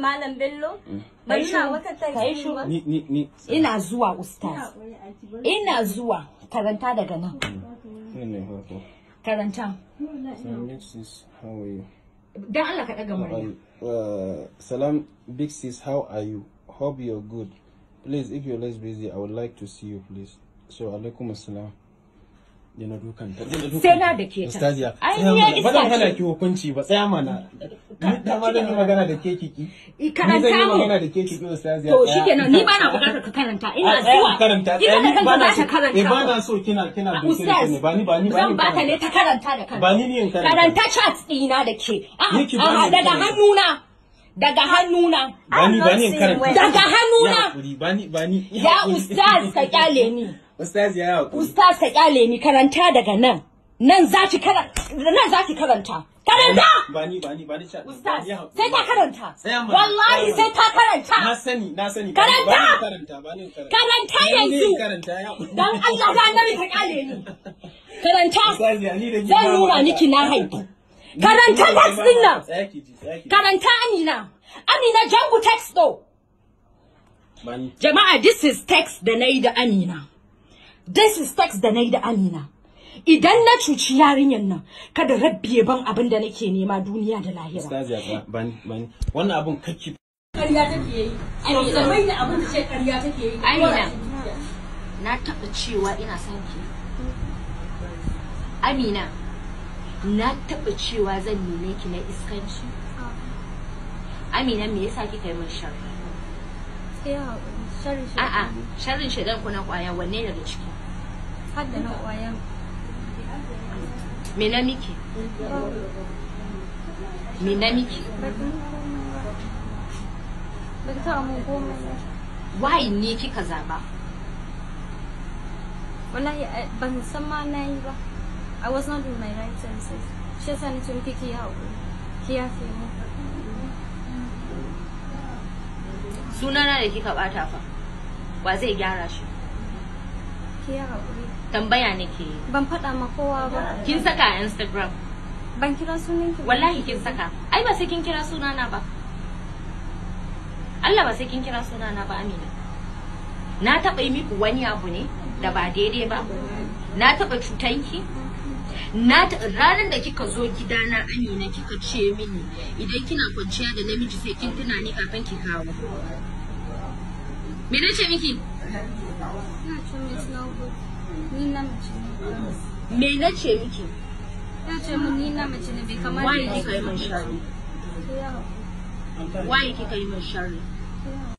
Malam Bello, ban nuna maka text ɗin ba. Ni Ina zuwa, ustaz. Ina zuwa. Karanta daga nan. Ne farko. Karanta. Salam, big sis, how are you? Dan Allah ka daga murya. Salam, big sis, how are you? Hope you're good. Please, if you're less busy, I would like to see you, please. So, alaikum assalam. Dina dukan ta. Dina dukan. Sai na dake ta. Ustaziya. Ai, tsaya ni ya mana. Ba zan iska hana ce. ki hukunci ba, tsaya mana. Ni dama zan yi magana da ke kiki. I Ni zan yi karanta mu. magana da ke kiki, ustaziya. To tsaya. shikenan, ni bana bukatar ka karanta. Ina A, tsaya zuwa. in karanta. Ita Tsaya, da ni kanta bana za ta so. karanta. Eh, bana so kina doke Ustaz, ne. Ba ni zan baka karanta. ne ta karanta da kanta. Ba ni ne in karanta. Karanta chat ɗina da ke. A'a, Ni ki bani a'a, in daga karanta. hannuna. Daga hannuna. Ba ni in karanta. Daga hannuna. Ya hakuri, ba ni. Ya ustaz, ka kyale ni. Ustaz, ya hakuri. Ustaz, ka kyale ni, karanta daga nan. Nan za ki karanta. Nan za ki karanta. Karanta! Ba ni chat. Ustaz, Ya hakuri. sai ta karanta. Tsaya mana, Wallahi tsaya sai ta karanta. Na sani. Karanta! Ba ni karanta, ba ni karanta. Karanta Ni ne yanzu. karanta ya. Dan Allah da Annabi ka kyale ni. Karanta. Ustaz, ya ni da ki Zan ba nuna mu miki na haifu. Karanta text din nan. Tsaya ki ji, tsaya ki ji. Karanta, Amina. Amina, jangu text though. Ba ni. Jama'a, this is text da na yi da Amina. This is text da na yi da Amina. Idan na cuci yarinyar nan, kada Rabbi ya ban abin da nake nema duniya da lahira. Ustaz, ya tsaya. Ba ni. Wannan abun kakki Ƙarya take yi. Amina. Mai da abin da ce ƙarya take yi. Amina. Na taɓa cewa ina son ki. Amina, na taɓa cewa zan neme ki na iskanci. Amina, me yasa kika yi min sharri? Ki haƙuri, sharri shi. A'a, sharrin shedan ko na kwaya, wanne daga ciki? Har da na ƙwayan. Me na miki? Me na miki? Ba ki mun komai ba. Ba ki taɓa mun komai ba. Why ni kika zaba? Wallahi ban san ma na yi ba. I was not in my right senses. Shi yasa na ce miki ki yi haƙuri. Ki yafe mu. Sunana da kika bata fa, wa zai gyara shi? Ki yi haƙuri. Tambaya nake yi. Ban faɗa ma kowa ba. Kin saka a Instagram. Ban kira sunan ki ba. Wallahi kin saka. Ai ba sai kin kira sunana ba. Allah, ba sai kin kira sunana ba, Amina. Na taɓa yi miki wani abu ne da ba daidai ba? Na taɓa cutanki? Na ranar da kika zo gidana, Amina, kika ce mini idan kina kwanciya da namiji sai kin tuna ni kafin ki kawo. Me nace miki? Ina ce min it's not good. Ni na mace ne. Me nace miki? Ina ce mun ni na mace ne, bai kamata. Why kika yi min sharri? Ki yi haƙuri. Why kika yi min sharri? Ki yi haƙuri.